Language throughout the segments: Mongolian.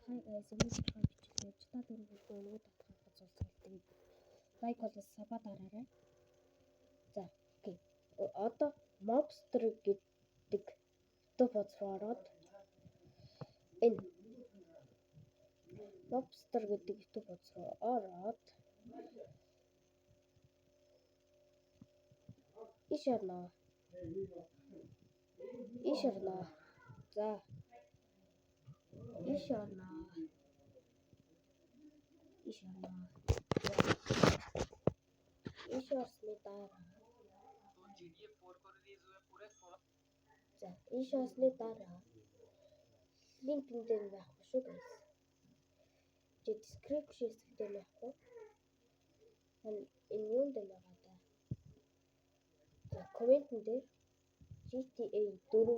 Hi guys, өнөөдрийнхөө бичлэгээр GTA 4 бүрдээ өнгө татах цуцалдаг. Лайк болон sub аа дараарай. За, okay. Одоо Mobster гэдэг YouTube хуудас руу ороод энэ Mobster гэдэг YouTube хуудас руу ороод иш орно. Иш орно. За. Иш орно. Иш орно. Иш орсны дараа GTA 4 को रिलीज हुए पूरे 16 за, иш орсны дараа линк энэ дээр байхгүй шүү guys. Чи description хэсэг дээр байхгүй. Энэ юун дээр байгаа да. За, комментэн дээр GTA 4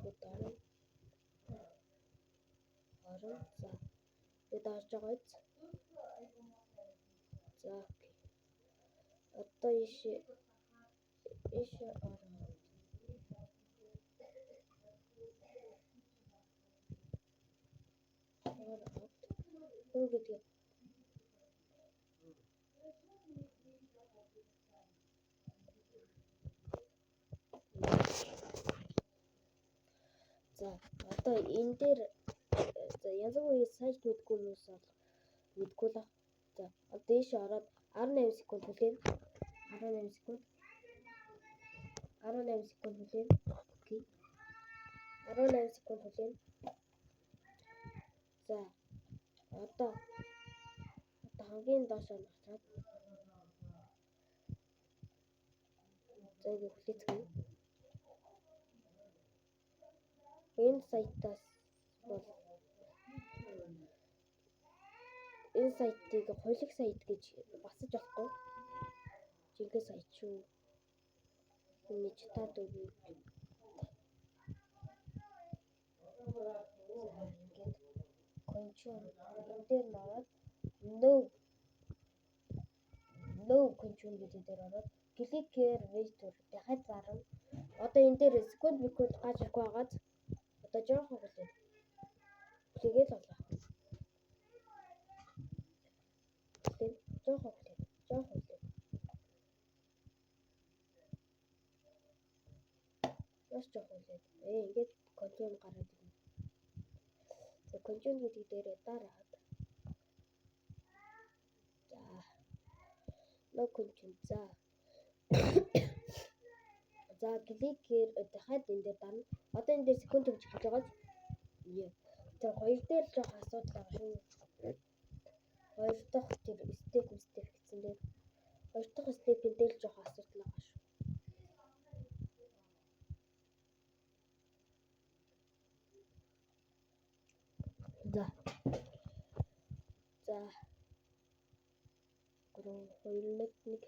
гэдэг орно. Орно. За. Тэгээд орж байгаа биз? За, okay. Одоо иш орно. Ороод хүн гэдэг За, одоо энэ дээр за янз бүрийн сайт мэдгүй хүмүүс бол мэдгүй л. За, одоо ийш ороод 18 секунд хүлээн. 18 секунд. 18 секунд хүлээн. Okay. 18 секунд хүлээн. За, одоо хамгийн доош нь очоод за ингэ хүлээцгээе. Энэ сайтаас бол энэ сайтыг хулиг сайт гэж басаж болохгүй. Жинхэнэ сайт шүү. Миний GTA 4-ийг ингээд continue энэ дээр нь ороод no continue гэдэг дээр ороод click here wait дахиад зарна. Одоо энэ дээр секунд секунд гаж ирэхгүй байгааз одоо жоохон хүлээн. Хүлээгээл болоо. Хүлээн. Жоохон хүлээн. Жоохон хүлээн. Маш жоохон хүлээн. Ингээд continue гараад ирнэ. За, continue гэдэг дээрээ дараад за no continue за за click here дахиад энэ дээр дарна. Одоо энэ дээр секунд төвч эхэлж байгааз. Тэр хоёр дээр л жоох асуудал байгаа шүү. Хоёр дахь тэр step гэсэн дээр хоёр дахь step ийн дээр л жоох асуудал байгаа шүү. За. За. 3 2 1 1.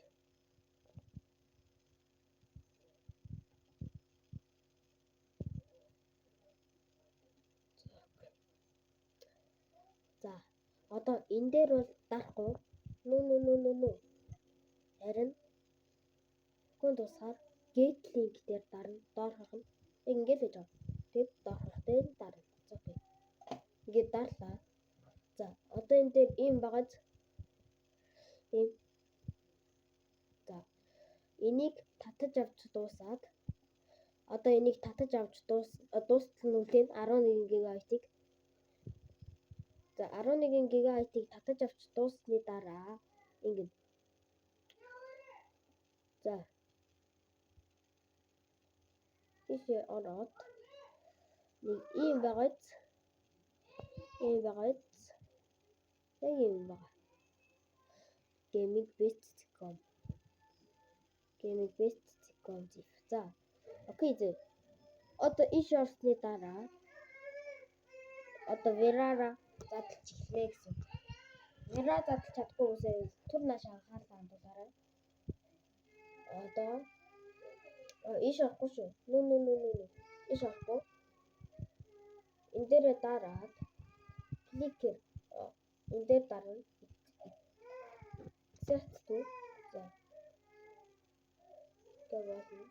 За, одоо энэ дээр бол дарахгүй. No no no no no. Харин хүн тусгаар get link дээр дарна. Доорхох нь. Яг ингэж л байж байгаа. Тэгээд доорхох дээр дарна. За, okay. Ингээд дарлаа. За, одоо энэ дээр ийм байгааз ийм. За, энийг татаж авч дуусаад одоо энийг татаж авч дуустал нь үлээн 11 гигабайтыг. За, 11 гигабайтыг татаж авч дууссаны дараа ингэн. За. Ийшээ ороод нэг ийм байгааз. Ийм байгааз. Яг ийм байгаа. Gamingbest.com Gamingbest.com zip. За. Okay зэ. Одоо иш орсны дараа одоо WinRAR аа задлж эхлэе гэсэн. WinRAR задлж чадахгүй хүмүүсээ түр нааш анхаарлаа хандуулаарай. Одоо иш орохгүй шүү. No no no no no. Иш орохгүй. Энэ дээрээ дараад click энэ дээр дарна. Set to. За. Тэгээ болно.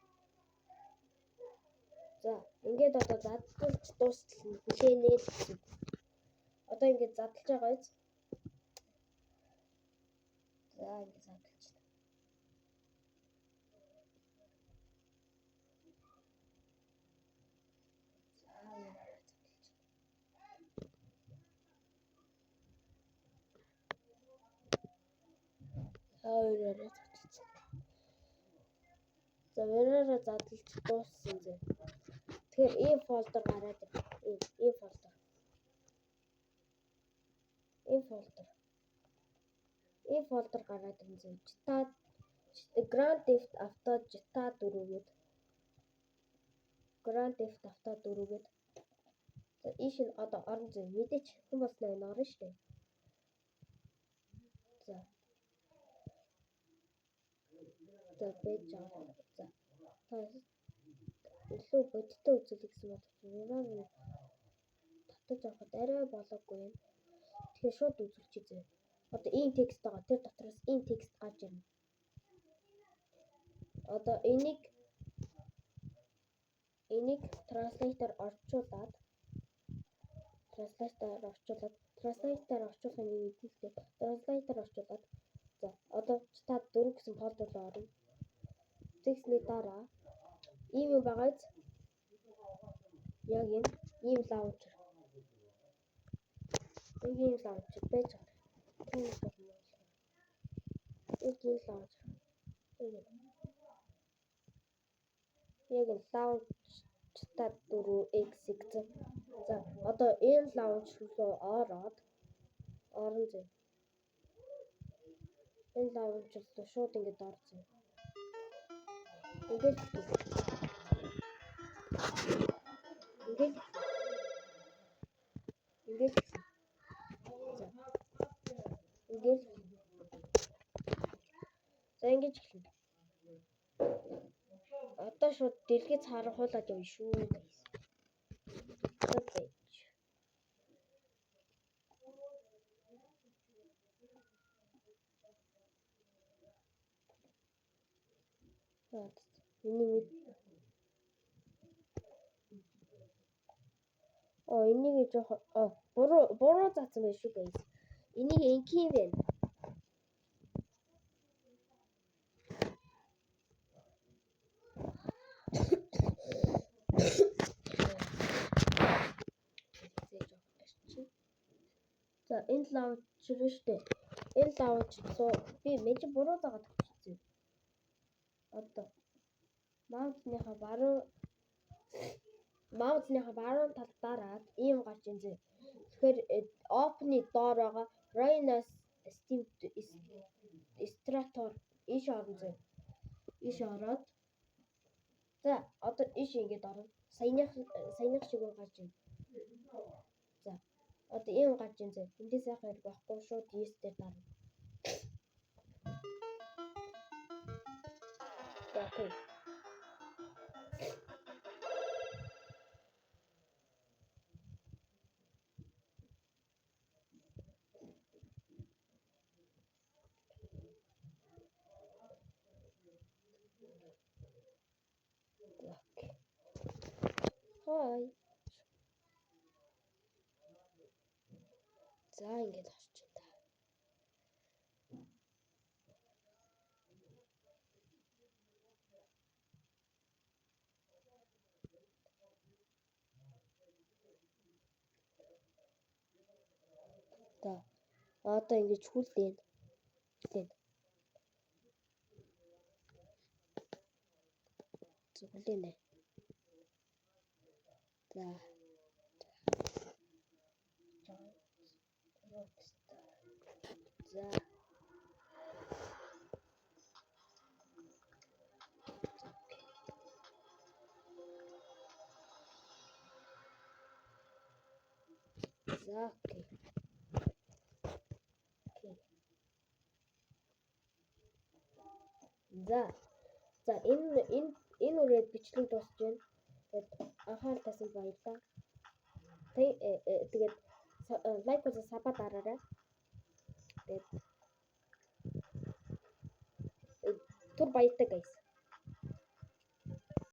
За. Ингээд одоо задлж дуустал нь хүлээнэ л гэсэн. Одоо ингээд задлж байгаа биз? За ингээд задлж байна. За ингээд задлж байна. За хоёроо задлж. За хоёроо задлж дууссан зэ. Тэгэхээр ийм folder гараад ирнэ. Ийм folder. Ийм folder. Ийм folder гараад ирнэ зэ. GTA Grand Theft Auto GTA 4 гээд Grand Theft Auto 4 гээд. За ийш нь одоо орон зэ. Мэдээч хүн болсноо энэ орно шүү дээ. За. За байж байгаа. За. Та илүү бодиттой үзүүлэх гэсэн боловч Mirror татаж авахд арай болоогүй юм. Тэгэхээр шууд үзүүлчихье зэ. Одоо ийм текст байгаа. Тэр дотроос ийм текст гарч ирнэ. Одоо энийг translator орчуулад translator орчуулахын мэдээлэлтэй translator орчуулад за одоо та 4 гэсэн folder руу орно. Текстний дараа ийм юм байгаа биз? Яг энэ ийм launcher. Яг ийм launcher байж байгаа. Тийм болно. Яг ийм launcher. Яг энэ launch та 4x гэсэн. За одоо энэ launch руу ороод орон зэ. Энэ launch руу шууд ингэж орсон. Ингээд ингээд ингээд за ингээд за ингэж эхэлнэ. Одоо шууд дэлгэц харанхуулаад явна шүү guys. За байж. Энийг энийг жоохон буруу заасан байх шүү guys. Энийг инкийн байна. За энэ launcher шүү дээ. Энэ launcher руу би мэдээ буруу заагаад өгчихсэн. Одоо маусныхаа баруун талд дараад ийм гарч ин зэ. Тэгэхээр open-ы доор байгаа Rhino Steam Strator ийш орно зэ. Ийш ороод за одоо ийш ингэж орно. Саяных шиг гарч ин. За одоо ийм гарч ин зэ. Эндээс сайхан хэрэг байхгүй шууд yes дээр дарна. За окей. Хай. За ингэж орчих та. За одоо ингэж хүлээн. Хүлээн. Хүлээнэ. За. За. За окей. Окей. За. За энэ энэ үрээд бичлэг дуусч байна. Тэгээд анхаарал тавьсанд баярлалаа. Тэгээд лайк болон саба дараарай. Тэгээд түр баяртай guys.